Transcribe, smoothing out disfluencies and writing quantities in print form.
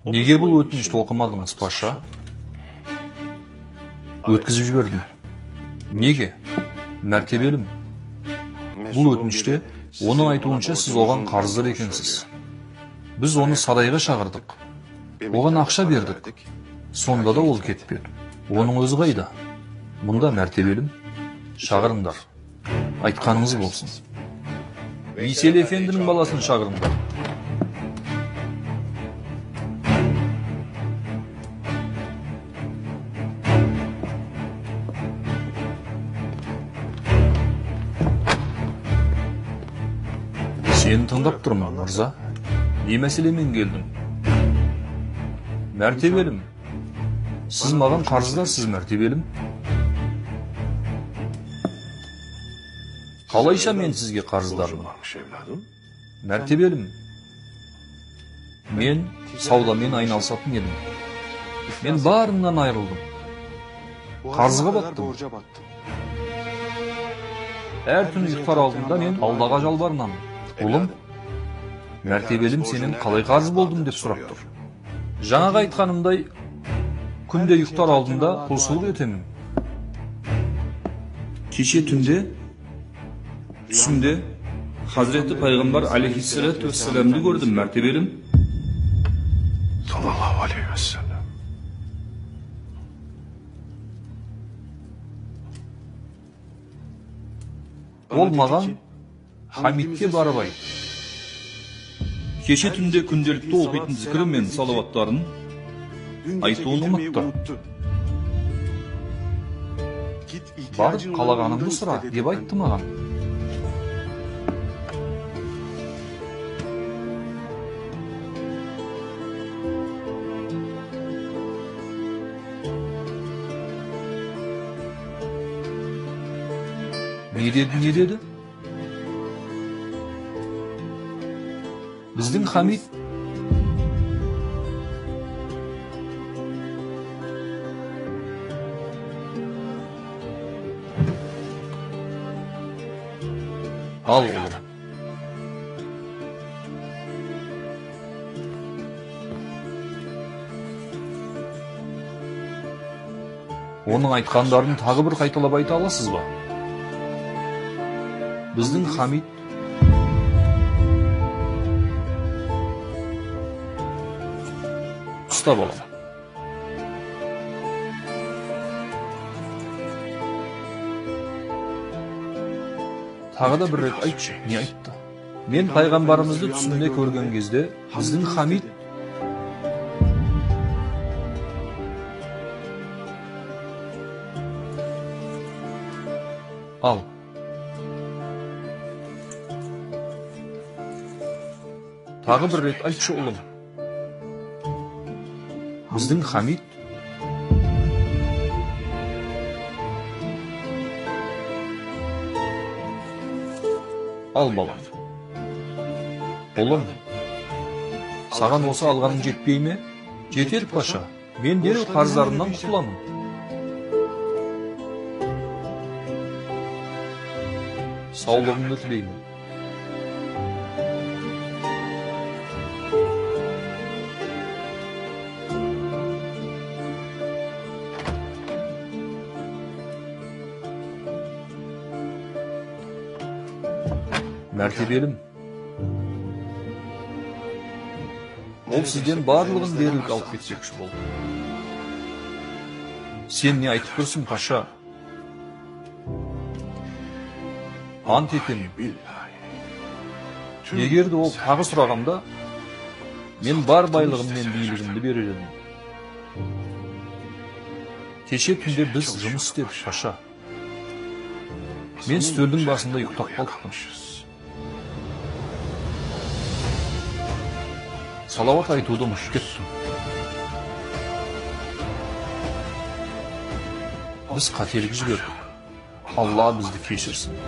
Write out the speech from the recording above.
Неге бұл өтінішті оқымадыңыз, паша? Өткізіп жібердім. Неге? Мәртебелім, бұл өтініште оның айтуынша сіз оған қарыздар екенсіз. Біз оны сарайға шақырдық. Оған ақша бердік. Сонда да ол кетпеді. Оның өзі қайда? Мұнда, мәртебелім. Шақырыңдар. Айтқаныңыз болсын. Вейсел ефендінің баласын шақырыңдар. Сені тыңдап тұрмын, мырза. Не мәселемен келдің? Мәртебелім, сіз маған қарыздарсыз, мәртебелім. Қалайша мен сізге қарыздармын? Мәртебелім, мен саудамен айналысатын едім. Мен барымнан айырылдым. Қарызға баттым. Әр түн ұйықтар алдында мен Аллаға жалбарынамын. Ұлым, мәртебелім сенен қалай қарыз болдым деп сұрап тұр. Жаңағы айтқанымдай, күнде ұйықтар алдында құлшылық етемін. Кеше түнде, түсімде Хазіреті Пайғамбар алейхиссалату вассаламды көрдім, мәртебелім. Саллаллаху алейхи уассалам. Ол маған Хамидке барып айт. Кеше түнде күнделікті оқитын зікірі мен салауаттарын айтуын ұмытты. Барып қалағаныңды сұра, деп айтты маған. Не деді, не деді? Біздің Хамид ал ұлым. Оның айтқандарын тағы бір қайталап айта аласыз ба? Біздің Хамид ұста балам. Тағы да бір рет айтшы, не айтты? Мен пайғамбарымызды түсімде көрген кезде, біздің Хамид ал. Тағы бір рет айтшы, ұлым. Біздің Хамид ал балам. Ұлым, саған осы алғаның жетпей ме? Жетер, паша. Мен дереу қарыздарымнан құтыламын. Саулығыңды тілеймін. Мәртебелім, ол сізден барлығын берілік алып кетпекші болды. Сен не айтып тұрсың, паша? Ант етемін. Егер де ол тағы сұрағанда, мен бар байлығым мен билігімді берер едім. Кеше түнде біз жұмыс істедік, паша. Мен үстелдің басында ұйықтап қалыппын. Салауат айтуды ұмытып кеттім. Біз қателік жібердік. Алла бізді кешірсін.